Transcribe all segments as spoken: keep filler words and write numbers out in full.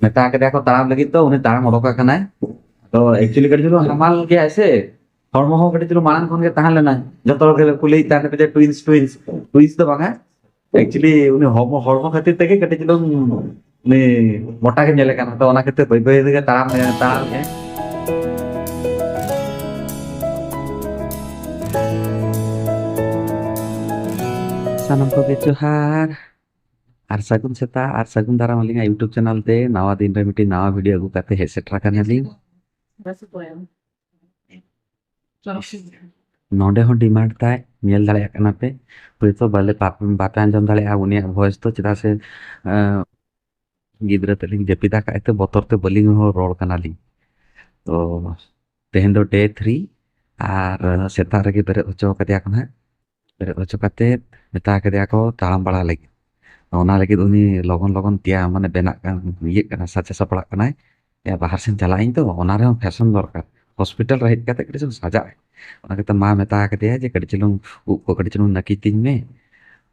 ᱢᱮᱛᱟ ᱠᱮᱫᱮᱭᱟ ᱠᱚ ᱛᱟᱲᱟᱢ ᱞᱟᱹᱜᱤᱫ, ᱛᱚ ᱩᱱᱤ ᱛᱟᱲᱟᱢ ᱚᱰᱚᱠ ᱟᱠᱟᱱᱟᱭ᱾ ᱛᱚ actually ᱠᱟᱹᱴᱤᱡ ᱪᱩᱞᱩᱝ ᱦᱟᱢᱟᱞ ᱜᱮᱭᱟᱭ ᱥᱮ, ᱦᱚᱲᱢᱚ ᱦᱚᱸ ᱠᱟᱹᱴᱤᱡ ᱪᱩᱞᱩᱝ ᱢᱟᱲᱟᱝ ᱠᱷᱚᱱ ᱜᱮ ᱛᱟᱦᱮᱸ ᱞᱮᱱᱟ᱾ ᱡᱚᱛᱚ ᱦᱚᱲ ᱜᱮᱞᱮ ᱠᱩᱞᱤᱭᱮᱫ ᱛᱟᱦᱮᱸ ᱠᱟᱱᱟ ᱡᱮ ᱴᱩᱭᱤᱱᱥ, ᱴᱩᱭᱤᱱᱥ, ᱴᱩᱭᱤᱱᱥ ᱫᱚ ᱵᱟᱝᱟ᱾ Actually ᱩᱱᱤ ᱦᱚᱲᱢᱚ, ᱦᱚᱲᱢᱚ ᱠᱷᱟᱹᱛᱤᱨ ᱛᱮᱜᱮ ᱠᱟᱹᱴᱤᱡ ᱪᱩᱞᱩᱝ ᱩᱱᱤ ᱢᱚᱴᱟ ᱜᱮ ᱧᱮᱞᱮ ᱠᱟᱱᱟ, ᱛᱚ ᱚᱱᱟ ᱠᱷᱟᱹᱛᱤᱨ ᱵᱟᱹᱭ ᱵᱟᱹᱭ ᱛᱮᱜᱮ ᱛᱟᱲᱟᱢ, ᱛᱟᱲᱟᱢ ᱮ᱾ ᱥᱟᱱᱟᱢ ᱠᱚᱜᱮ ᱡᱚᱦᱟᱨ ᱟᱨ ᱥᱟᱹᱜᱩᱱ ᱥᱮᱛᱟᱜ ᱟᱨ ᱥᱟᱹᱜᱩᱱ ᱫᱟᱨᱟᱢ ᱟᱹᱞᱤᱧᱟᱜ YouTube ᱪᱮᱱᱮᱞ ᱛᱮ ᱱᱟᱣᱟ ᱫᱤᱱ ᱨᱮ ᱢᱤᱫᱴᱤᱡ ᱱᱟᱣᱟ ᱵᱷᱤᱰᱤᱭᱳ ᱟᱹᱜᱩ ᱠᱟᱛᱮ ᱦᱮᱡ ᱥᱮᱴᱮᱨ ᱟᱠᱟᱱᱟᱞᱤᱧ᱾ ᱱᱚᱰᱮ ᱦᱚᱸ ᱰᱤᱢᱟᱱᱰ ᱛᱟᱭ, ᱧᱮᱞ ᱫᱟᱲᱮᱭᱟᱜ ᱠᱟᱱᱟ ᱯᱮ᱾ ᱦᱳᱭᱛᱳ ᱵᱟᱞᱮ ᱵᱟᱯ-, ᱵᱟᱯᱮ ᱟᱸᱡᱚᱢ ᱫᱟᱲᱮᱭᱟᱜᱼᱟ ᱩᱱᱤᱭᱟᱜ ᱵᱷᱚᱭᱮᱥ ᱫᱚ, ᱪᱮᱫᱟᱜ ᱥᱮ ᱟᱸ, ᱜᱤᱫᱽᱨᱟᱹ ᱛᱮᱫ ᱞᱤᱧ ᱡᱟᱹᱯᱤᱫ ᱟᱠᱟᱫ ᱛᱮ ᱵᱚᱛᱚᱨ ᱛᱮ ᱵᱟᱹᱞᱤᱧ ᱨᱚᱲ ᱠᱟᱱᱟᱞᱤᱧ᱾ ᱛᱚ ᱛᱮᱦᱮᱧ ᱫᱚ ᱰᱮ ᱛᱷᱨᱤ, ᱟᱨ ᱥᱮᱛᱟᱜ ᱨᱮᱜᱮ ᱵᱮᱨᱮᱫ ᱦᱚᱪᱚ ᱠᱟᱫᱮᱭᱟ ᱠᱚ ᱱᱟᱦᱟᱜ᱾ ᱵᱮᱨᱮᱫ ᱦᱚᱪᱚ ᱠᱟᱛᱮ ᱢᱮᱛᱟ ᱠᱟᱫᱮᱭᱟ ᱠᱚ ᱛᱟᱲᱟᱢ ᱵᱟᱲᱟ ᱞᱟᱹᱜᱤᱫ᱾ ᱚᱱᱟ ᱞᱟᱹᱜᱤᱫ ᱩᱱᱤ ᱞᱚᱜᱚᱱ ᱞᱚᱜᱚᱱ ᱛᱮᱭᱟᱨ, ᱢᱟᱱᱮ ᱵᱮᱱᱟᱜ ᱠᱟᱱ, ᱤᱭᱟᱹᱜ ᱠᱟᱱᱟ, ᱥᱟᱡᱟᱣ ᱥᱟᱯᱲᱟᱜ ᱠᱟᱱᱟᱭ᱾ ᱭᱟ, ᱵᱟᱦᱟᱨ ᱥᱮᱱ ᱪᱟᱞᱟᱜ ᱟᱹᱧ ᱛᱚ, ᱚᱱᱟ ᱨᱮᱦᱚᱸ ᱯᱷᱮᱥᱚᱱ ᱫᱚᱨᱠᱟᱨ᱾ ᱦᱚᱥᱯᱤᱴᱟᱞ ᱨᱮ ᱦᱮᱡ ᱠᱟᱛᱮ ᱠᱟᱹᱴᱤᱡ ᱪᱩᱞᱩᱝ ᱥᱟᱡᱟᱜ ᱟᱭ᱾ ᱚᱱᱟ ᱠᱟᱛᱮ ᱢᱟ ᱢᱮᱛᱟ ᱠᱟᱫᱮᱭᱟ ᱡᱮ, "ᱠᱟᱹᱴᱤᱡ ᱪᱩᱞᱩᱝ ᱩᱵ ᱠᱚ ᱠᱟᱹᱴᱤᱡ ᱪᱩᱞᱩᱝ ᱱᱟᱹᱠᱤᱡ ᱛᱤᱧ ᱢᱮ᱾"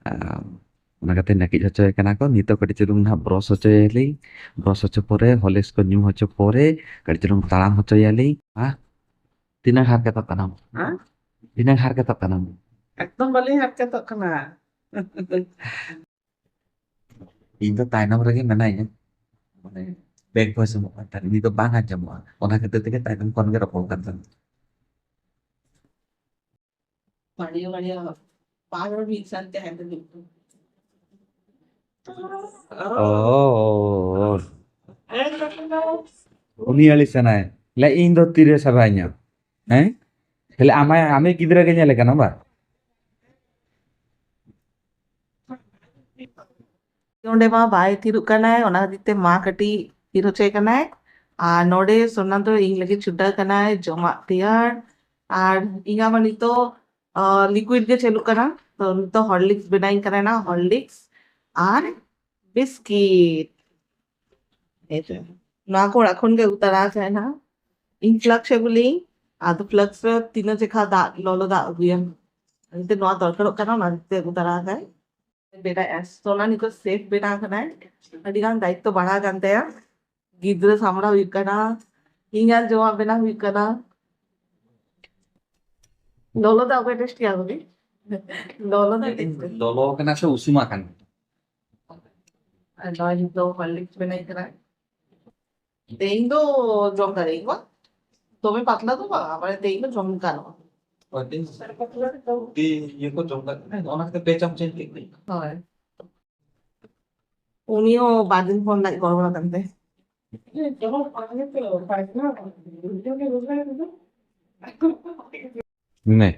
ᱟᱨ ᱚᱱᱟ ᱠᱟᱛᱮ ᱱᱟᱹᱠᱤᱡ ᱦᱚᱪᱚᱭᱮ ᱠᱟᱱᱟ ᱠᱚ᱾ ᱱᱤᱛᱚᱜ ᱠᱟᱹᱴᱤᱡ ᱪᱩᱞᱩᱝ ᱱᱟᱦᱟᱜ ᱵᱨᱚᱥ ᱦᱚᱪᱚᱭᱟᱞᱤᱧ᱾ ᱵᱨᱚᱥ ᱦᱚᱪᱚ ᱯᱚᱨᱮ, ᱦᱚᱨᱞᱤᱠᱥ ᱠᱚ ᱧᱩ ᱦᱚᱪᱚ ᱯᱚᱨᱮ, ᱠᱟᱹᱴᱤᱡ ᱪᱩᱞᱩᱝ ᱛᱟᱲᱟᱢ ᱦᱚᱪᱚᱭᱟᱞᱤᱧ᱾ ᱦᱮᱸ? ᱛᱤᱱᱟᱹᱜ ᱦᱟᱨᱠᱮᱛᱚᱜ ᱠᱟᱱᱟᱢ? ᱦᱮᱸ? ᱛᱤᱱᱟᱹᱜ ᱦᱟᱨᱠᱮᱛᱚᱜ ᱠᱟᱱᱟᱢ? ᱮᱠᱫᱚᱢ ᱵᱟᱹᱞᱤᱧ ᱦᱟᱨᱠᱮᱛᱚᱜ ᱠᱟᱱᱟ᱾ ᱤᱧ ᱫᱚ ᱛᱟᱭᱱᱚᱢ ᱨᱮᱜᱮ ᱢᱮᱱᱟᱧᱟ, ᱢᱟᱱᱮ ᱵᱮᱜᱽ ᱵᱷᱚᱭᱮᱥ ᱮᱢᱚᱜ ᱠᱟᱱ ᱛᱟᱦᱮᱸᱫ, ᱩᱱᱤ ᱫᱚ ᱵᱟᱝ ᱟᱸᱡᱚᱢᱚᱜᱼᱟ, ᱚᱱᱟ ᱠᱷᱟᱹᱛᱤᱨ ᱛᱮᱜᱮ ᱛᱟᱭᱱᱚᱢ ᱠᱷᱚᱱ ᱜᱮ ᱨᱚᱯᱚᱲ ᱠᱟᱱ ᱛᱟᱦᱮᱸᱫ᱾ ᱵᱟᱨᱭᱟ ᱵᱟᱨᱭᱟ ᱵᱟᱨ ᱦᱚᱲ ᱢᱤᱫ ᱥᱟᱶᱛᱮ ᱦᱟᱸᱰᱮ ᱢᱤᱫ ᱴᱷᱮᱱ᱾ ᱚ, ᱩᱱᱤ ᱟᱹᱲᱤᱥ ᱮᱱᱟᱭ, ᱞᱟᱹᱭ, "ᱤᱧ ᱫᱚ ᱛᱤᱨᱮ ᱥᱟᱵᱟᱧᱟ?" ᱦᱮᱸ? ᱛᱟᱦᱞᱮ ᱟᱢᱟᱭ, ᱟᱢᱤᱡ ᱜᱤᱫᱽᱨᱟᱹ ᱜᱮ ᱧᱮᱞᱮ ᱠᱟᱱᱟ ᱵᱟ? ᱱᱚᱸᱰᱮ ᱢᱟ ᱵᱟᱭ ᱛᱷᱤᱨᱚᱜ ᱠᱟᱱᱟᱭ, ᱚᱱᱟ ᱠᱷᱟᱹᱛᱤᱨ ᱛᱮ ᱢᱟ ᱠᱟᱹᱴᱤᱡ ᱛᱷᱤᱨ ᱦᱚᱪᱚᱭ ᱠᱟᱱᱟᱭ᱾ ᱟᱨ ᱱᱚᱸᱰᱮ ᱥᱳᱱᱟ ᱫᱚ ᱤᱧ ᱞᱟᱹᱜᱤᱫ ᱪᱷᱩᱴᱟᱹᱣ ᱠᱟᱱᱟᱭ ᱡᱚᱢᱟᱜ ᱛᱮᱭᱟᱨ᱾ ᱟᱨ ᱤᱧᱟᱜ ᱢᱟ ᱱᱤᱛᱚᱜ, ᱟᱸ, ᱞᱤᱠᱩᱭᱤᱰ ᱜᱮ ᱪᱟᱹᱞᱩᱜ ᱠᱟᱱᱟ᱾ ᱛᱚ ᱱᱤᱛᱚᱜ ᱦᱚᱨᱞᱤᱠᱥ ᱵᱮᱱᱟᱣᱤᱧ ᱠᱟᱱᱟᱭ ᱱᱟ, ᱦᱚᱨᱞᱤᱠᱥ ᱟᱨ ᱵᱤᱥᱠᱤᱴ᱾ ᱦᱮᱸ ᱥᱮ? ᱱᱚᱣᱟ ᱠᱚ ᱚᱲᱟᱜ ᱠᱷᱚᱱ ᱜᱮ ᱟᱹᱜᱩ ᱛᱟᱨᱟ ᱟᱠᱟᱫᱟᱭ ᱱᱟ᱾ ᱤᱧ ᱯᱷᱞᱟᱠᱥ ᱟᱹᱜᱩ ᱞᱤᱧ, ᱟᱫᱚ ᱯᱷᱞᱟᱠᱥ ᱨᱮ ᱛᱤᱱᱟᱹᱜ ᱪᱮᱠᱷᱟ ᱫᱟᱜ, ᱞᱚᱞᱚ ᱫᱟᱜ ᱟᱹᱜᱩᱭᱟᱢ᱾ ᱮᱱᱛᱮ ᱱᱚᱣᱟ ᱫᱚᱨᱠᱟᱨᱚᱜ ᱠᱟᱱᱟ, ᱚᱱᱟ ᱠᱷᱟᱹᱛᱤᱨ ᱛᱮ ᱟᱹᱜᱩ ᱛᱟᱨᱟ ᱟᱠᱟᱫᱟᱭ᱾ ᱵᱮᱱᱟᱣᱮᱫᱼᱟ᱾ ᱥᱳᱱᱟ ᱱᱤᱛᱚᱜ ᱥᱮᱯᱷ ᱵᱮᱱᱟᱣ ᱠᱟᱱᱟᱭ᱾ ᱟᱹᱰᱤ ᱜᱟᱱ ᱫᱟᱭᱤᱛᱛᱚ ᱵᱟᱲᱦᱟᱣ ᱠᱟᱱ ᱛᱟᱭᱟ᱾ ᱜᱤᱫᱽᱨᱟᱹ ᱥᱟᱢᱵᱲᱟᱣ ᱦᱩᱭᱩᱜ ᱠᱟᱱᱟ, ᱤᱧ ᱟᱨ ᱡᱚᱢᱟᱜ ᱵᱮᱱᱟᱣ ᱦᱩᱭᱩᱜ ᱠᱟᱱᱟ᱾ ᱞᱚᱞᱚ ᱫᱟᱜ ᱯᱮ ᱴᱮᱥᱴ ᱜᱮᱭᱟ ᱵᱚᱞᱮ? ᱞᱚᱞᱚ ᱫᱟᱜ ᱴᱮᱥᱴ ᱯᱮ᱾ ᱞᱚᱞᱚ ᱠᱟᱱᱟ ᱥᱮ ᱩᱥᱩᱢᱟ ᱠᱟᱱᱟ? ᱟᱨ ᱱᱚᱜᱼᱚᱭ ᱱᱤᱛᱚᱜ ᱦᱚᱨᱞᱤᱠᱥ ᱵᱮᱱᱟᱣ ᱠᱟᱱᱟ᱾ ᱛᱮᱦᱮᱧ ᱫᱚ ᱡᱚᱢ ᱫᱟᱲᱮᱭᱟᱜᱼᱟ, ᱫᱚᱢᱮ ᱯᱟᱛᱞᱟ ᱫᱚ ᱵᱟᱝ, ᱢᱟᱱᱮ ᱛᱮᱦᱮᱧ ᱫᱚ ᱡᱚᱢ ᱜᱟᱱᱚᱜᱼᱟ᱾ ᱦᱳᱭ, ᱛᱮᱦᱮᱧ ᱫᱚ ᱟᱹᱰᱤ ᱤᱭᱟᱹ ᱠᱚ ᱡᱚᱢ ᱫᱟᱲᱮᱭᱟᱜ ᱠᱟᱱᱟ, ᱚᱱᱟ ᱠᱷᱟᱹᱛᱤᱨ ᱯᱮ ᱪᱟᱢᱚᱪ ᱤᱧ ᱴᱷᱤᱠ ᱠᱟᱜᱼᱟ᱾ ᱦᱳᱭ, ᱩᱱᱤ ᱦᱚᱸ ᱵᱟᱨ ᱫᱤᱱ ᱠᱷᱚᱱ ᱞᱟᱡ ᱜᱚᱲᱵᱚᱲ ᱟᱠᱟᱱ ᱛᱟᱭᱟ᱾ ᱢᱮ᱾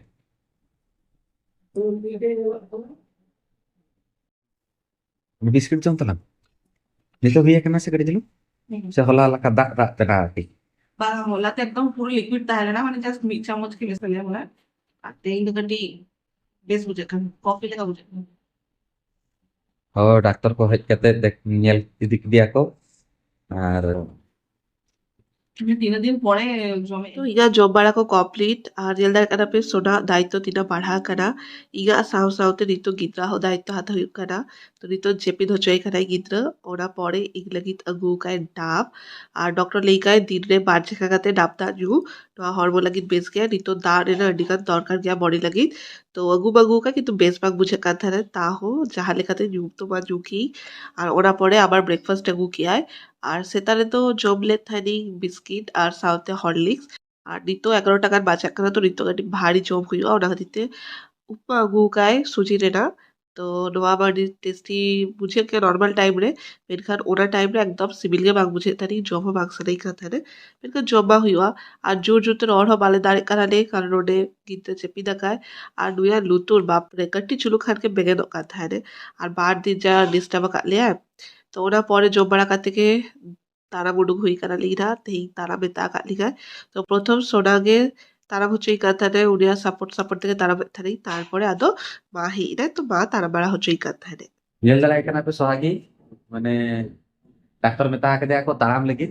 ᱵᱤᱥᱠᱤᱴ ᱡᱚᱢ ᱛᱟᱞᱟᱝ᱾ ᱱᱤᱛᱚᱜ ᱦᱩᱭ ᱟᱠᱟᱱᱟ ᱥᱮ ᱠᱟᱹᱴᱤᱡ ᱪᱩᱞᱩᱝ? ᱦᱩᱸ᱾ ᱥᱮ ᱦᱚᱞᱟ ᱞᱮᱠᱟ ᱫᱟᱜ ᱫᱟᱜ ᱛᱮ ᱰᱟᱦᱟᱨ ᱠᱤ? ᱵᱟᱝ, ᱦᱚᱞᱟ ᱛᱮ ᱮᱠᱫᱚᱢ ᱯᱩᱨᱟᱹ ᱞᱤᱠᱩᱭᱤᱰ ᱛᱟᱦᱮᱸ ᱞᱮᱱᱟ, ᱢᱟᱱᱮ ᱡᱟᱥᱴ ᱢᱤᱫ ᱪᱟᱢᱚᱪ ᱜᱮ ᱢᱮᱥᱟ ᱞᱮᱱᱟ᱾ ᱟᱨ ᱛᱮᱦᱮᱧ ᱫᱚ ᱠᱟᱹᱴᱤᱡ ᱵᱮᱥ ᱵᱩᱡᱷᱟᱹᱜ ᱠᱟᱱᱟ, ᱠᱚᱯᱷᱤ ᱞᱮᱠᱟ ᱵᱩᱡᱷᱟᱹᱜ ᱠᱟᱱᱟ᱾ ᱦᱳᱭ, ᱰᱟᱠᱛᱟᱨ ᱠᱚ ᱦᱮᱡ ᱠᱟᱛᱮ ᱫᱮᱠ-, ᱧᱮᱞ ᱤᱫᱤ ᱠᱮᱫᱮᱭᱟ ᱠᱚ᱾ ᱟᱨ ᱛᱤᱱᱟᱹᱜ ᱫᱤᱱ ᱯᱚᱨᱮ ᱡᱚᱢᱮᱫ ᱛᱚ, ᱤᱧᱟᱹᱜ ᱡᱚᱢ ᱵᱟᱲᱟ ᱠᱚ ᱠᱚᱢᱯᱞᱤᱴ, ᱟᱨ ᱧᱮᱞ ᱫᱟᱲᱮᱭᱟᱜ ᱠᱟᱱᱟ ᱯᱮ ᱥᱳᱱᱟ ᱫᱟᱭᱤᱛᱛᱚ ᱛᱤᱱᱟᱹᱜ ᱵᱟᱲᱦᱟᱣ ᱠᱟᱱᱟ᱾ ᱤᱧᱟᱹᱜ ᱥᱟᱶ ᱥᱟᱶᱛᱮ ᱱᱤᱛᱚᱜ ᱜᱤᱫᱽᱨᱟᱹ ᱦᱚᱸ ᱫᱟᱭᱤᱛᱛᱚ ᱦᱟᱛᱟᱣ ᱦᱩᱭᱩᱜ ᱠᱟᱱᱟ᱾ ᱛᱚ, ᱱᱤᱛᱚᱜ ᱡᱟᱹᱯᱤᱫ ᱦᱚᱪᱚᱭ ᱠᱟᱱᱟᱭ ᱜᱤᱫᱽᱨᱟᱹ, ᱚᱱᱟ ᱯᱚᱨᱮ ᱤᱧ ᱞᱟᱹᱜᱤᱫ ᱟᱹᱜᱩ ᱠᱟᱭ ᱰᱟᱵ᱾ ᱟᱨ ᱰᱚᱠᱴᱚᱨ ᱞᱟᱹᱭ ᱠᱟᱭ ᱫᱤᱱ ᱨᱮ ᱵᱟᱨ ᱡᱟᱠᱟ ᱠᱟᱛᱮ ᱰᱟᱵ ᱫᱟᱜ ᱧᱩ, ᱱᱚᱣᱟ ᱦᱚᱲᱢᱚ ᱞᱟᱹᱜᱤᱫ ᱵᱮᱥ ᱜᱮᱭᱟ᱾ ᱱᱤᱛᱚᱜ ᱫᱟᱜ ᱨᱮᱱᱟᱜ ᱟᱹᱰᱤ ᱜᱟᱱ ᱫᱚᱨᱠᱟᱨ ᱜᱮᱭᱟ ᱵᱚᱰᱤ ᱞᱟᱹᱜᱤᱫ᱾ ᱛᱚ, ᱟᱹᱜᱩ ᱢᱟ ᱟᱹᱜᱩ ᱠᱟᱭ, ᱠᱤᱱᱛᱩ ᱵᱮᱥ ᱵᱟᱝ ᱵᱩᱡᱷᱟᱹᱜ ᱠᱟᱱ ᱛᱟᱦᱮᱱᱟ, ᱛᱟᱦᱚᱸ ᱡᱟᱦᱟᱸ ᱞᱮᱠᱟᱛᱮ ᱧᱩ ᱛᱚ ᱢᱟ ᱧᱩ ᱠᱮᱭᱟᱹᱧ᱾ ᱟᱨ ᱚᱱᱟ ᱯᱚᱨᱮ ᱟᱵᱟᱨ ᱵᱨᱮᱠᱯᱷᱟᱥᱴ ᱟᱹᱜᱩ ᱠᱮᱜᱼᱟᱭ᱾ ᱟᱨ ᱥᱮᱛᱟᱜ ᱨᱮᱫᱚ ᱡᱚᱢ ᱞᱮᱫ ᱛᱟᱦᱮᱱᱤᱧ ᱵᱤᱥᱠᱤᱴ ᱟᱨ ᱥᱟᱶᱛᱮ ᱦᱚᱨᱞᱤᱠᱥ᱾ ᱟᱨ ᱱᱤᱛᱚᱜ ᱮᱜᱟᱨᱚ ᱴᱟ ᱜᱟᱱ ᱵᱟᱡᱟᱜ ᱠᱟᱱᱟ, ᱛᱚ ᱱᱤᱛᱚᱜ ᱠᱟᱹᱴᱤᱡ ᱵᱷᱟᱨᱤ ᱡᱚᱢ ᱦᱩᱭᱩᱜᱼᱟ, ᱚᱱᱟ ᱠᱷᱟᱹᱛᱤᱨ ᱛᱮ ᱩᱯᱢᱟ ᱟᱹᱜᱩ ᱠᱟᱭ ᱥᱩᱡᱤ ᱨᱮᱱᱟᱜ᱾ ᱛᱚ ᱱᱚᱣᱟ ᱢᱟ ᱟᱹᱰᱤ ᱴᱮᱥᱴᱤ ᱵᱩᱡᱷᱟᱹᱜ ᱜᱮᱭᱟ ᱱᱚᱨᱢᱟᱞ ᱴᱟᱭᱤᱢ ᱨᱮ, ᱢᱮᱱᱠᱷᱟᱱ ᱚᱱᱟ ᱴᱟᱭᱤᱢ ᱨᱮ ᱮᱠᱫᱚᱢ ᱥᱤᱵᱤᱞ ᱜᱮ ᱵᱟᱝ ᱵᱩᱡᱷᱟᱹᱜ ᱛᱟᱦᱮᱱᱟ, ᱡᱚᱢ ᱦᱚᱸ ᱵᱟᱝ ᱥᱟᱱᱟᱧ ᱠᱟᱱ ᱛᱟᱦᱮᱱᱟ, ᱢᱮᱱᱠᱷᱟᱱ ᱡᱚᱢ ᱢᱟ ᱦᱩᱭᱩᱜᱼᱟ᱾ ᱟᱨ ᱡᱳᱨ ᱡᱳᱨ ᱛᱮ ᱨᱚᱲ ᱦᱚᱸ ᱵᱟᱞᱮ ᱫᱟᱲᱮᱜ ᱠᱟᱱᱟ ᱞᱮ, ᱠᱟᱨᱚᱱ ᱱᱚᱰᱮ ᱜᱤᱫᱽᱨᱟᱹ ᱡᱟᱹᱯᱤᱫ ᱟᱠᱟᱭ᱾ ᱟᱨ ᱱᱩᱭᱟᱜ ᱞᱩᱛᱩᱨ, ᱵᱟᱯ ᱨᱮ, ᱠᱟᱹᱴᱤᱡ ᱪᱩᱞᱩᱝ ᱠᱷᱟᱱ ᱜᱮ ᱵᱮᱸᱜᱮᱫᱚᱜ ᱠᱟᱱ ᱛᱟᱦᱮᱱᱟ᱾ ᱟᱨ ᱵᱟᱨ ᱫᱤᱱ ᱡᱟ ᱰᱤᱥᱴᱟᱵ ᱟᱠᱟᱫ ᱞᱮᱭᱟᱭ᱾ ᱛᱚ ᱚᱱᱟ ᱯᱚᱨᱮ ᱡᱚᱢ ᱵᱟᱲᱟ ᱠᱟᱛᱮ ᱜᱮ ᱛᱟᱲᱟᱢ ᱩᱰᱩᱠ ᱦᱩᱭ ᱠᱟᱱᱟ ᱞᱤᱧ ᱱᱟᱦᱟᱜ, ᱛᱮᱦᱮᱧ ᱛᱟᱲᱟᱢ ᱢᱮᱛᱟ ᱟᱠᱟᱫ ᱞᱤᱧᱟᱭ᱾ ᱛᱚ ᱯᱨᱚᱛᱷᱚᱢ ᱥᱳᱱᱟ ᱜᱮ ᱛᱟᱲᱟᱢ ᱦᱚᱪᱚᱭ ᱠᱟᱱ ᱛᱟᱦᱮᱱᱟᱭ, ᱩᱱᱤᱭᱟᱜ ᱥᱟᱯᱳᱨᱴ ᱥᱟᱯᱳᱨᱴ ᱛᱮᱜᱮ ᱛᱟᱲᱟᱢᱮᱫ ᱛᱟᱦᱮᱱᱟᱹᱧ, ᱛᱟᱨᱯᱚᱨᱮ ᱟᱫᱚ ᱢᱟ ᱦᱮᱡ ᱮᱱᱟᱭ, ᱛᱚ ᱢᱟ ᱛᱟᱲᱟᱢ ᱵᱟᱲᱟ ᱦᱚᱪᱚᱭ ᱠᱟᱱ ᱛᱟᱦᱮᱱᱟᱭ᱾ ᱧᱮᱞ ᱫᱟᱲᱮᱭᱟᱜ ᱠᱟᱱᱟ ᱯᱮ ᱥᱚᱦᱟᱜᱤ, ᱢᱟᱱᱮ ᱰᱟᱠᱛᱟᱨ ᱢᱮᱛᱟ ᱠᱟᱫᱮᱭᱟ ᱠᱚ ᱛᱟᱲᱟᱢ ᱞᱟᱹᱜᱤᱫ,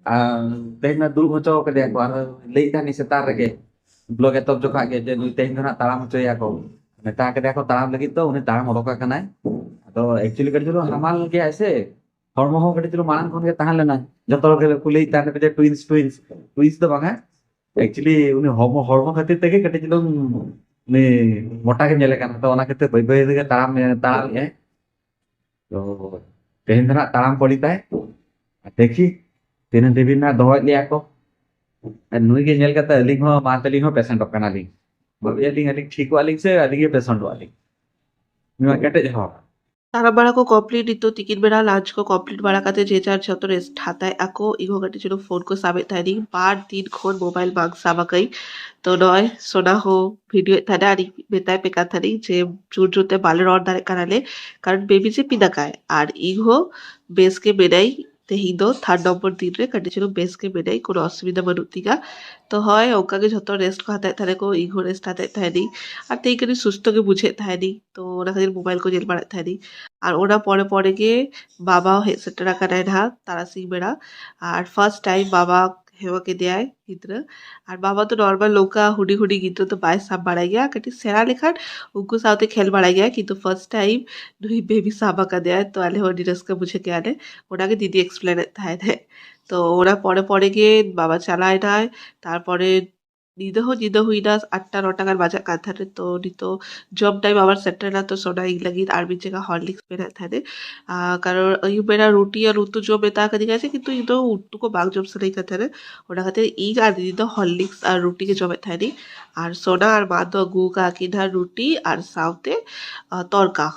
ᱟᱨ ᱛᱮᱦᱮᱧ ᱢᱟ ᱫᱩᱲᱩᱵ ᱦᱚᱪᱚ ᱠᱟᱫᱮᱭᱟ ᱠᱚ, ᱟᱨ ᱞᱟᱹᱭᱮᱫ ᱛᱟᱦᱮᱱ ᱥᱮᱛᱟᱜ ᱨᱮᱜᱮ ᱵᱞᱚᱜ ᱮᱛᱚᱦᱚᱵ ᱡᱚᱠᱷᱟᱜ ᱜᱮ ᱡᱮ ᱱᱩᱭ ᱛᱮᱦᱮᱧ ᱫᱚ ᱱᱟᱜ ᱛᱟᱲᱟᱢ ᱦᱚᱪᱚᱭᱮᱭᱟ ᱠᱚ, ᱢᱮᱛᱟ ᱠᱟᱫᱮᱭᱟ ᱠᱚ ᱛᱟᱲᱟᱢ ᱞᱟᱹᱜᱤᱫ, ᱛᱚ ᱩᱱᱤ ᱛᱟᱲᱟᱢ ᱚᱰᱚᱠ ᱟᱠᱟᱱᱟᱭ᱾ ᱟᱫᱚ ᱮᱠᱪᱩᱭᱮᱞᱤ ᱠᱟᱹᱴᱤᱡ ᱪᱩᱞᱩᱝ ᱦᱟᱢᱟᱞ ᱜᱮᱭᱟᱭ ᱥᱮ, ᱦᱚᱲᱢᱚ ᱦᱚᱸ ᱠᱟᱹᱴᱤᱡ ᱪᱩᱞᱩᱝ ᱢᱟᱲᱟᱝ ᱠᱷᱚᱱ ᱜᱮ ᱛᱟᱦᱮᱸ ᱞᱮᱱᱟ᱾ ᱡᱚᱛᱚ ᱦᱚᱲ ᱜᱮ ᱠᱩᱞᱤᱭᱮᱫ ᱛᱟᱦᱮᱸ ᱠᱟᱱᱟ ᱡᱮ ᱴᱩᱭᱤᱱᱥ ᱴᱩᱭᱤᱱᱥ ᱴᱩᱭᱤᱱᱥ ᱫᱚ ᱵᱟᱝᱟ, ᱮᱠᱪᱩᱭᱮᱞᱤ ᱩᱱᱤ ᱦᱚᱲᱢᱚ ᱦᱚᱲᱢᱚ ᱠᱷᱟᱹᱛᱤᱨ ᱛᱮᱜᱮ ᱠᱟᱹᱴᱤᱡ ᱪᱩᱞᱩᱝ ᱩᱱᱤ ᱢᱚᱴᱟ ᱜᱮ ᱧᱮᱞᱮ ᱠᱟᱱᱟ, ᱛᱚ ᱚᱱᱟ ᱠᱷᱟᱹᱛᱤᱨ ᱵᱟᱹᱭ ᱵᱟᱹᱭ ᱛᱮᱜᱮ ᱛᱟᱲᱟᱢ ᱛᱟᱲᱟᱢᱮᱫ ᱟᱭ᱾ ᱛᱚ ᱛᱮᱦᱮᱧ ᱫᱚ ᱱᱟᱜ ᱛᱟᱲᱟᱢ ᱯᱚᱲᱤ ᱛᱟᱭ, ᱟᱨ ᱫᱮᱠᱷᱤ ᱛᱤᱱᱟᱹᱜ ᱫᱷᱟᱹᱵᱤᱡ ᱱᱟᱜ ᱫᱚᱦᱚᱭᱮᱫ ᱞᱮᱭᱟ ᱠᱚ᱾ ᱟᱨ ᱱᱩᱭ ᱜᱮ ᱧᱮᱞ ᱠᱟᱛᱮ ᱟᱹᱞᱤᱧ ᱦᱚᱸ ᱢᱟ ᱛᱟᱹᱞᱤᱧ ᱦᱚᱸ ᱯᱮᱥᱮᱱᱴᱚᱜ ᱠᱟᱱᱟᱞᱤᱧ᱾ ᱵᱷᱟᱹᱵᱤᱭᱟᱞᱤᱧ ᱟᱹᱞᱤᱧ ᱴᱷᱤᱠᱚᱜ ᱟᱹᱞᱤᱧ ᱥᱮ ᱟᱹᱞᱤᱧ ᱜᱮ ᱯᱮᱥᱮᱱᱴᱚᱜ ᱟᱹᱞᱤᱧ᱾ ᱱᱩᱭ ᱢᱟ ᱠᱮᱴᱮᱡ ᱦᱚᱲ᱾ ᱛᱟᱨᱟ ᱵᱟᱲᱟ ᱠᱚ ᱠᱚᱢᱯᱞᱤᱴ, ᱱᱤᱛᱚᱜ ᱛᱤᱠᱤᱱ ᱵᱮᱲᱟ ᱞᱟᱧᱪ ᱠᱚ ᱠᱚᱢᱯᱞᱤᱴ ᱵᱟᱲᱟ ᱠᱟᱛᱮ ᱡᱮ ᱡᱟᱨ ᱡᱷᱚᱛᱚ ᱨᱮᱥᱴ ᱦᱟᱛᱟᱣᱮᱫ ᱟᱠᱚ᱾ ᱤᱧ ᱦᱚᱸ ᱠᱟᱹᱴᱤᱡ ᱪᱩᱞᱩᱝ ᱯᱷᱳᱱ ᱠᱚ ᱥᱟᱵᱮᱫ ᱛᱟᱦᱮᱱᱤᱧ, ᱵᱟᱨ ᱫᱤᱱ ᱠᱷᱚᱱ ᱢᱳᱵᱟᱭᱤᱞ ᱵᱟᱝ ᱥᱟᱵ ᱟᱠᱟᱫᱟᱹᱧ᱾ ᱛᱚ ᱱᱚᱜᱼᱚᱭ ᱥᱳᱱᱟ ᱦᱚᱸ ᱵᱷᱤᱰᱤᱭᱳᱭᱮᱫ ᱛᱟᱦᱮᱱᱟ, ᱟᱨᱤᱧ ᱢᱮᱛᱟᱭ ᱯᱮ ᱠᱟᱱ ᱛᱟᱦᱮᱱᱤᱧ ᱡᱮ ᱡᱳᱨ ᱡᱳᱨ ᱛᱮ ᱵᱟᱞᱮ ᱨᱚᱲ ᱫᱟᱲᱮᱭᱟᱜ ᱠᱟᱱᱟᱞᱮ, ᱠᱟᱨᱚᱱ ᱵᱮᱵᱤ ᱡᱟᱹᱯᱤᱫ ᱟᱠᱟᱭ ᱟᱨ ᱤᱧ ᱦᱚᱸ ᱵᱮᱥ ᱜᱮ ᱢᱮᱱᱟᱹᱧ᱾ ᱛᱮᱦᱮᱧ ᱫᱚ ᱛᱷᱟᱨᱰ ᱱᱚᱢᱵᱚᱨ ᱫᱤᱱ ᱨᱮ ᱠᱟᱹᱴᱤᱡ ᱪᱩᱞᱩᱝ ᱵᱮᱥ ᱜᱮ ᱢᱮᱱᱟᱹᱧ, ᱠᱳᱱᱳ ᱚᱥᱩᱵᱤᱫᱷᱟ ᱵᱟᱹᱱᱩᱜ ᱛᱤᱧᱟ᱾ ᱛᱚ ᱦᱳᱭ, ᱚᱱᱠᱟ ᱜᱮ ᱡᱷᱚᱛᱚ ᱨᱮᱥᱴ ᱠᱚ ᱦᱟᱛᱟᱣᱮᱫ ᱛᱟᱦᱮᱱᱟᱠᱚ, ᱤᱧ ᱦᱚᱸ ᱨᱮᱥᱴ ᱦᱟᱛᱟᱣᱮᱫ ᱛᱟᱦᱮᱱᱤᱧ᱾ ᱟᱨ ᱛᱮᱦᱮᱧ ᱠᱟᱹᱴᱤᱡ ᱥᱩᱥᱛᱷᱚ ᱜᱮ ᱵᱩᱡᱷᱟᱹᱜ ᱛᱟᱦᱮᱱᱤᱧ, ᱛᱚ ᱚᱱᱟ ᱠᱷᱟᱹᱛᱤᱨ ᱢᱳᱵᱟᱭᱤᱞ ᱠᱚ ᱧᱮᱞ ᱵᱟᱲᱟᱭᱮᱫ ᱛᱟᱦᱮᱱᱤᱧ᱾ ᱟᱨ ᱚᱱᱟ ᱯᱚᱨᱮ ᱯᱚᱨᱮ ᱜᱮ ᱵᱟᱵᱟ ᱦᱮᱡ ᱥᱮᱴᱮᱨ ᱟᱠᱟᱱᱟᱭ ᱱᱟᱦᱟᱜ ᱛᱟᱨᱟᱥᱤᱧ ᱵᱮᱲᱟ᱾ ᱟᱨ ᱯᱷᱟᱨᱥᱴ ᱴᱟᱭᱤᱢ ᱵᱟᱵᱟ ᱦᱮᱣᱟ ᱠᱮᱫᱮᱭᱟᱭ ᱜᱤᱫᱽᱨᱟᱹ᱾ ᱟᱨ ᱵᱟᱵᱟ ᱫᱚ ᱱᱚᱨᱢᱟᱞ ᱱᱚᱝᱠᱟ ᱦᱩᱰᱤᱧ ᱦᱩᱰᱤᱧ ᱜᱤᱫᱽᱨᱟᱹ ᱫᱚ ᱵᱟᱭ ᱥᱟᱵ ᱵᱟᱲᱟᱭ ᱜᱮᱭᱟ, ᱠᱟᱹᱴᱤᱡ ᱥᱮᱬᱟ ᱞᱮᱠᱷᱟᱱ ᱩᱱᱠᱩ ᱥᱟᱶᱛᱮ ᱠᱷᱮᱞ ᱵᱟᱲᱟᱭ ᱜᱮᱭᱟᱭ, ᱠᱤᱱᱛᱩ ᱯᱷᱟᱨᱥᱴ ᱴᱟᱭᱤᱢ ᱱᱩᱭ ᱵᱮᱵᱤ ᱥᱟᱵ ᱟᱠᱟᱫᱮᱭᱟᱭ, ᱛᱚ ᱟᱞᱮ ᱦᱚᱸ ᱟᱹᱰᱤ ᱨᱟᱹᱥᱠᱟᱹ ᱵᱩᱡᱷᱟᱹᱣ ᱠᱮᱜᱼᱟ ᱞᱮ᱾ ᱚᱱᱟᱜᱮ ᱫᱤᱫᱤ ᱮᱠᱥᱯᱞᱮᱱᱮᱫ ᱛᱟᱦᱮᱸᱫ᱾ ᱛᱚ ᱚᱱᱟ ᱯᱚᱨᱮ ᱯᱚᱨᱮ ᱜᱮ ᱵᱟᱵᱟ ᱪᱟᱞᱟᱣ ᱮᱱᱟᱭ, ᱛᱟᱨᱯᱚᱨᱮ ᱧᱤᱫᱟᱹ ᱦᱚᱸ ᱧᱤᱫᱟᱹ ᱦᱩᱭᱱᱟ, ᱟᱴᱴᱟ ᱱᱚᱴᱟ ᱜᱟᱱ ᱵᱟᱡᱟᱜ ᱠᱟᱱ ᱛᱟᱦᱮᱸᱱᱟ᱾ ᱛᱚ ᱱᱤᱛᱚᱜ ᱡᱚᱢ ᱴᱟᱭᱤᱢ ᱟᱵᱟᱨ ᱥᱮᱴᱮᱨ ᱮᱱᱟ, ᱛᱚ ᱥᱳᱱᱟ ᱤᱧ ᱞᱟᱹᱜᱤᱫ ᱟᱨ ᱢᱤᱫ ᱡᱟᱭᱜᱟ ᱦᱚᱨᱞᱤᱠᱥ ᱢᱮᱱᱟᱜ ᱛᱟᱦᱮᱸᱱᱟ᱾ ᱟᱨ ᱠᱟᱨᱚᱱ ᱟᱹᱭᱩᱵ ᱵᱮᱲᱟ ᱨᱩᱴᱤ ᱟᱨ ᱩᱛᱩ ᱡᱚᱢ ᱢᱮᱛᱟ ᱠᱟᱫᱤᱧᱟ ᱥᱮ, ᱠᱤᱱᱛᱩ ᱤᱧ ᱫᱚ ᱩᱛᱩ ᱠᱚ ᱵᱟᱝ ᱡᱚᱢ ᱥᱟᱱᱟᱧ ᱠᱟᱱ ᱛᱟᱦᱮᱸᱱᱟ᱾ ᱚᱱᱟ ᱠᱷᱟᱹᱛᱤᱨ ᱤᱧ ᱟᱨ ᱫᱤᱫᱤ ᱫᱚ ᱦᱚᱨᱞᱤᱠᱥ ᱟᱨ ᱨᱩᱴᱤ ᱜᱮ ᱡᱚᱢᱮᱫ ᱛᱟᱦᱮᱸᱱᱤᱧ᱾ ᱟᱨ ᱥᱳᱱᱟ ᱟᱨ ᱢᱟ ᱫᱚ ᱟᱹᱜᱩ ᱟᱠᱟᱫ ᱠᱤᱱ ᱦᱟᱸᱜ ᱨᱩᱴᱤ ᱟᱨ ᱥᱟᱶᱛᱮ, ᱟᱨ ᱛᱚᱨᱠᱟ᱾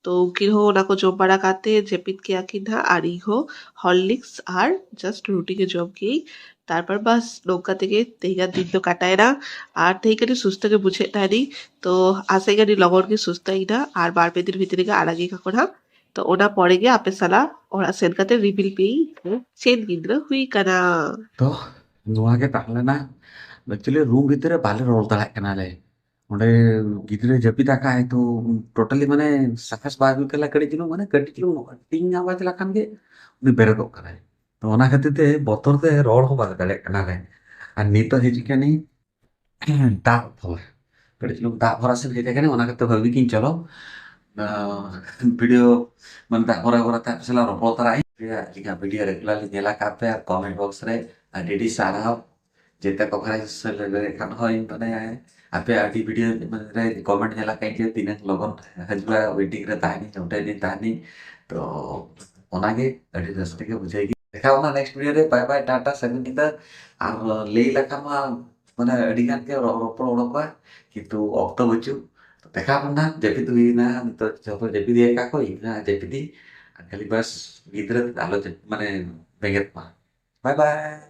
ᱛᱚ ᱩᱱᱠᱤᱱ ᱦᱚᱸ ᱚᱱᱟ ᱠᱚ ᱡᱚᱢ ᱵᱟᱲᱟ ᱠᱟᱛᱮ ᱡᱟᱹᱯᱤᱫ ᱠᱮᱜᱼᱟ ᱠᱤᱱ ᱦᱟᱸᱜ, ᱟᱨ ᱤᱧ ᱦᱚᱸ ᱦᱚᱨᱞᱤᱠᱥ ᱟᱨ ᱡᱟᱥᱴ ᱨᱩᱴᱤ ᱜᱮ ᱡᱚᱢ ᱠᱮᱜᱼᱟᱹᱧ᱾ ᱛᱟᱨᱯᱚᱨ ᱵᱟᱥ ᱱᱚᱝᱠᱟ ᱛᱮᱜᱮ ᱛᱮᱦᱮᱧᱟᱜ ᱫᱤᱱ ᱫᱚ ᱠᱟᱴᱟᱭᱮᱱᱟ᱾ ᱟᱨ ᱛᱮᱦᱮᱧ ᱠᱟᱹᱴᱤᱡ ᱥᱩᱥᱛᱷᱚ ᱜᱮ ᱵᱩᱡᱷᱟᱹᱜ ᱛᱟᱦᱮᱱᱤᱧ, ᱛᱚ ᱟᱥᱟᱭ ᱟᱹᱰᱤ ᱞᱚᱜᱚᱱ ᱜᱮ ᱥᱩᱥᱛᱷᱚ ᱤᱧ ᱦᱟᱸᱜ, ᱟᱨ ᱵᱟᱨ ᱯᱮ ᱫᱤᱱ ᱵᱷᱤᱛᱨᱤ ᱜᱮ ᱟᱲᱟᱜ ᱜᱮ ᱠᱟᱠᱚ ᱦᱟᱸᱜ᱾ ᱛᱚ ᱚᱱᱟ ᱯᱚᱨᱮ ᱜᱮ ᱟᱯᱮ ᱥᱟᱞᱟᱜ ᱚᱲᱟᱜ ᱥᱮᱱ ᱠᱟᱛᱮ ᱨᱤᱵᱤᱞ ᱯᱮᱭᱟᱹᱧ ᱪᱮᱫ ᱜᱤᱫᱽᱨᱟᱹ ᱦᱩᱭ ᱠᱟᱱᱟ᱾ ᱛᱚ ᱱᱚᱣᱟ ᱜᱮ ᱛᱟᱦᱮᱸ ᱞᱮᱱᱟ᱾ ᱮᱠᱪᱩᱭᱮᱞᱤ ᱨᱩᱢ ᱵᱷᱤᱛᱤᱨ ᱨᱮ ᱵᱟᱞᱮ ᱨᱚᱲ ᱫᱟᱲᱮᱭᱟᱜ ᱠᱟᱱᱟᱞᱮ᱾ ᱚᱸᱰᱮ ᱜᱤᱫᱽᱨᱟᱹ ᱡᱟᱹᱯᱤᱫ ᱟᱠᱟᱫ ᱟᱭ ᱛᱚ, ᱴᱳᱴᱟᱞᱤ ᱢᱟᱱᱮ ᱥᱟᱦᱟᱥ ᱵᱟᱭ ᱟᱹᱜᱩ ᱠᱟᱱᱟ, ᱠᱟᱹᱴᱤᱡ ᱪᱩᱞᱩᱝ ᱢᱟᱱᱮ ᱠᱟᱹᱴᱤᱡ ᱪᱩᱞᱩᱝ ᱴᱤᱝ ᱟᱣᱟᱡᱽ ᱞᱮᱠᱷᱟᱱ ᱜᱮ ᱩᱱᱤ ᱵᱮᱨᱮᱫᱚᱜ ᱠᱟᱱᱟᱭ᱾ ᱛᱚ ᱚᱱᱟ ᱠᱷᱟᱹᱛᱤᱨ ᱛᱮ ᱵᱚᱛᱚᱨ ᱛᱮ ᱨᱚᱲ ᱦᱚᱸ ᱵᱟᱞᱮ ᱫᱟᱲᱮᱭᱟᱜ ᱠᱟᱱᱟᱞᱮ᱾ ᱟᱨ ᱱᱤᱛᱚᱜ ᱦᱤᱡᱩᱜ ᱠᱟᱹᱱᱟᱹᱧ ᱫᱟᱜ ᱵᱷᱚᱨ, ᱠᱟᱹᱴᱤᱡ ᱪᱩᱞᱩᱝ ᱫᱟᱜ ᱵᱷᱚᱨᱟ ᱥᱮᱫ ᱦᱮᱡ ᱟᱠᱟᱱᱟᱹᱧ, ᱚᱱᱟ ᱠᱷᱟᱹᱛᱤᱨ ᱵᱷᱟᱹᱵᱤ ᱠᱤᱱ ᱪᱚᱞᱚ ᱵᱷᱤᱰᱤᱭᱳ ᱢᱟᱱᱮ ᱫᱟᱜ ᱵᱷᱚᱨᱟ ᱵᱷᱚᱨᱟ ᱛᱮ ᱟᱯᱮ ᱥᱟᱞᱟᱜ ᱨᱚᱯᱚᱲ ᱛᱟᱨᱟᱜ ᱤᱧ᱾ ᱟᱹᱞᱤᱧᱟᱜ ᱵᱷᱤᱰᱤᱭᱳ ᱨᱮᱜᱩᱞᱟᱨ ᱞᱤᱧ ᱧᱮᱞ ᱟᱠᱟᱫ ᱯᱮ ᱟᱨ ᱠᱚᱢᱮᱱᱴ ᱵᱚᱠᱥ ᱨᱮ ᱟᱹᱰᱤ ᱟᱹᱰᱤ ᱥᱟᱨᱦᱟᱣ᱾ ᱡᱮᱛᱮ ᱠᱚ ᱠᱷᱟᱡ ᱥᱮᱞᱮᱫ ᱞᱮᱠᱷᱟᱱ ᱦᱚᱸ ᱤᱧ ᱢᱟᱱᱮ ᱟᱯᱮ ᱟᱹᱰᱤ ᱵᱷᱤᱰᱤᱭᱳ ᱨᱮ ᱠᱚᱢᱮᱱᱴ ᱧᱮᱞ ᱟᱠᱟᱫ ᱤᱧ ᱡᱮ ᱛᱤᱱᱟᱹᱝ ᱞᱚᱜᱚᱱ ᱦᱤᱡᱩᱜᱼᱟ, ᱣᱮᱴᱤᱝ ᱨᱮ ᱛᱟᱦᱮᱱᱤᱧ, ᱚᱸᱰᱮ ᱜᱮ ᱛᱟᱦᱮᱱᱤᱧ᱾ ᱛᱚ ᱚᱱᱟᱜᱮ ᱟᱹᱰᱤ ᱨᱟᱹᱥᱠᱟᱹ ᱜᱮ ᱵᱩᱡᱷᱟᱹᱣ ᱜᱮ᱾ ᱫᱮᱠᱷᱟᱣ ᱚᱱᱟ ᱱᱮᱠᱥᱴ ᱵᱷᱤᱰᱤᱭᱳ ᱨᱮ᱾ ᱵᱟᱭ ᱵᱟᱭ, ᱴᱟᱴᱟ, ᱥᱟᱹᱜᱩᱱ ᱧᱤᱫᱟᱹ᱾ ᱟᱨ ᱞᱟᱹᱭ ᱞᱮᱠᱷᱟᱱ ᱢᱟ ᱢᱟᱱᱮ ᱟᱹᱰᱤ ᱜᱟᱱ ᱜᱮ ᱨᱚ- ᱨᱚᱯᱚᱲ ᱚᱰᱚᱠᱚᱜᱼᱟ, ᱠᱤᱱᱛᱩ ᱚᱠᱛᱚ ᱵᱟᱹᱪᱩᱜ᱾ ᱛᱮᱠᱷᱟᱱ ᱚᱱᱟ ᱡᱟᱹᱯᱤᱫ ᱦᱩᱭᱱᱟ, ᱱᱤᱛᱚᱜ ᱡᱚᱛᱚ ᱡᱟᱹᱯᱤᱫ ᱮᱫ ᱠᱟᱱ ᱠᱚ, ᱤᱧ ᱦᱚᱸ ᱡᱟᱹᱯᱤᱫᱤᱧ᱾ ᱟᱨ ᱠᱷᱟᱹᱞᱤ ᱵᱟᱥ ᱜᱤᱫᱽᱨᱟᱹ ᱟᱞᱚ ᱡᱟᱹᱯ- ᱢᱟᱱᱮ ᱵᱮᱸᱜᱮᱫ ᱢᱟ᱾ ᱵᱟᱭ ᱵᱟᱭ᱾